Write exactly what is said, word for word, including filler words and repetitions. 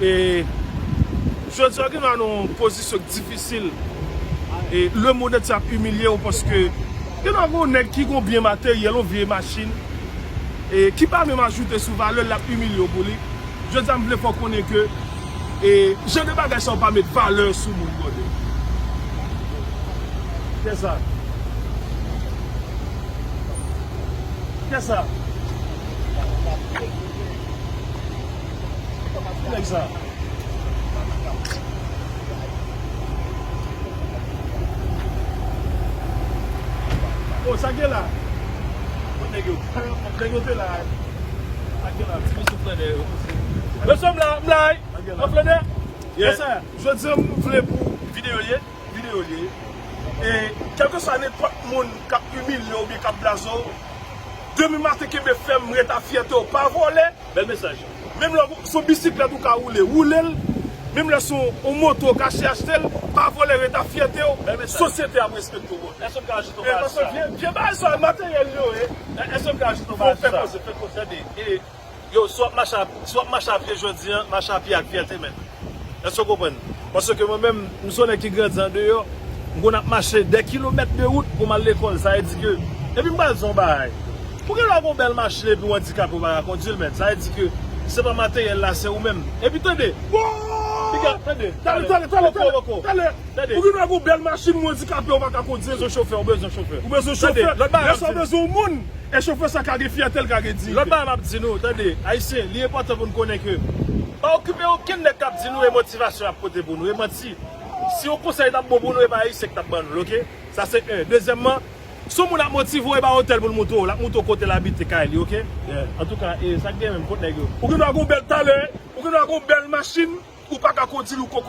E jodi a, gen nan yon pozisyon ki difisil. E lemonn antye ap imilye w paske gen nan yon nèg ki gon byen materyèl, yon vye machin, e ki pa menm ajoute sou valè l, l ap imilye w pou li. Jodi a, m vle fè w konnen ke e jan de bagay sa yo pa met valè sou moun, brother. Kiyès sa? Kiyès sa? Ki nèg sa? Oh, sa gen la? Bon, nèg yo, nèg yo te la. Sa gen la, ti mesye Flannè yo. Mesye, m la, m la, wi. Sa gen la. Mwen Flannè? Yes. Yes, sir. Jodi a, m vle pou videyo ye. Videyo li ye. E kèlkeswa nenpòt moun k ap imilye w oubyen k ap blaze w, demen maten kenbe fèm, ret ak fyète w, pa vòlè. Bèl mesaj. Menm lè w sou bisiklèt ou ka woule, woule l. Menm lè sou yon moto ou ka achte, achte l, pa vòlè, ret ak fyète w. Bèl mesaj. Sosyete ap respekte w, brother. Èske m ka ajoute yon bagay sou sa? Vye, vye bagay sa, materyèl yo ye. Èske m ka ajoute yon bagay sou sa? Fè koze, fè koze. Tande, e Yo, si w ap mache a, si w ap mache a pye jodi a, mache a pye ak fyète, men. Èske w konprann? Paske mwen menm, m se yon nèg ki grandi andeyò, m konn ap mache dè kilomèt de wout pou m al lekòl. Sa vle di ke, epi m pral di w yon bagay. Ou gen dwa gen yon bèl machin epi w andikape, ou pa ka kondui l, men. Sa vle di ke se pa materyèl la, se ou menm. Epi tande, piga, tande, tande, tande, tande, tande, tande. Ou gen dwa gen yon bèl machin, ou andikape, ou pa ka kondui l. Ou bezwen chofè, ou bezwen chofè. Ou bezwen chofè. Lè sa w bezwen yon moun, e chofè sa ka gen fyète, l ka gen diyite. Lòt bagay m ap di nou, tande, Ayisyen, li enpòtan pou n konnen ke pa okipe okenn nèg k ap di nou e motivasyon y ap pote pou nou, e manti. Si yon konsèy t ap bon pou nou, e pa Ayisyen k t ap ban nou l, oke? Sa se en. Dezyèmman, si yon moun ap motive w, e pa otèl pou l moute w, l ap moute w kote l abite, kay li, oke? Antouka, e sa k gen menm, kot nèg yo? Ou gen dwa gen yon bèl talè, ou gen dwa gen yon bèl machin, ou pa ka kondui l, ou koko